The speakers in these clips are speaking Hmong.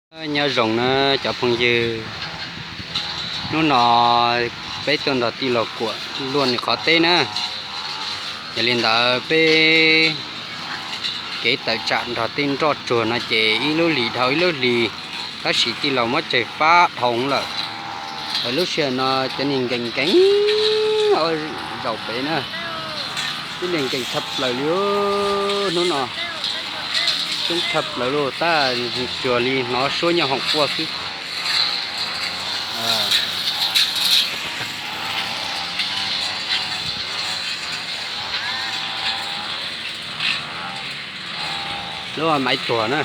Nyob zoo na cov phooj ywg, hnub no peb tuaj nrog tij laug Kuam luaj nws qhov teb na. Yog li ntawd peb kev tawm tsam nrog tej nroj tsuag no ces ib lub hlis dhau ib lub hlis, tab sis tij laug muab tseg fab dhau lawm. Lub sij hawm no cov niag nkees nkees zaum pem na, tib niag nkees tshaj plaws li hnub no. Coob tshaj plaws li, tab tsuas li hnov suab nyob hoom quaj xwb. Lub maiv tuag na,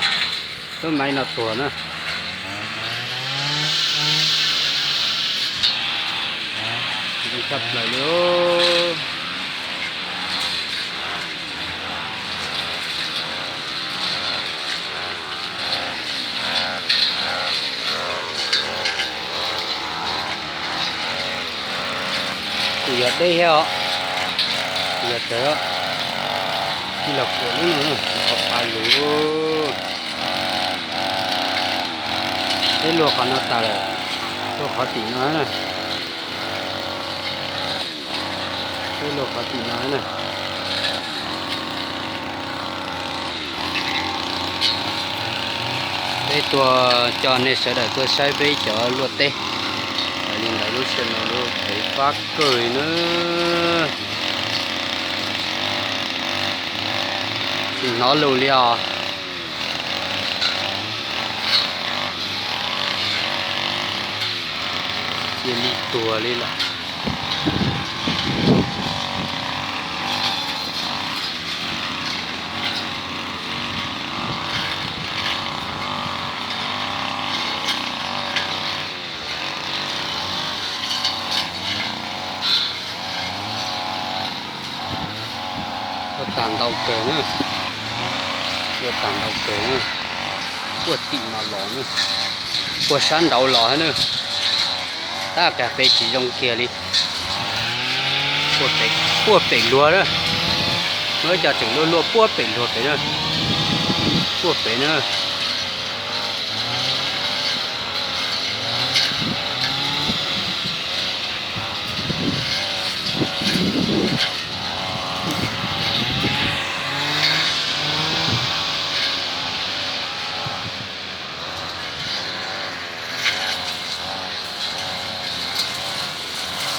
lub maiv no tuag na. Tshaj plaws li. Kuj yog deb thiab os, kuj yog tawv, tij laug Kuam lub no, qhov pa lug. Peb luaj qhov no tas lawm, luaj qhov tim no na. Peb luaj qhov tim no na. Peb tuaj coj nej sawv daws tuaj saib peb cov luaj teb. Yog li ntawd lub sij hawm no lub phev fab kawg li na. Tsis hnov lus li os. Cia li tuag li lawm. Tuaj tag ntau kawg na, tuaj tag ntau kawg na. Puag tim no los na, puag sab nraud los na. Tab qias pem tsis zoo kiag li. Puag pem luag na, muaj ib co tseem luaj luaj puag pem luag pem na, puag pem na.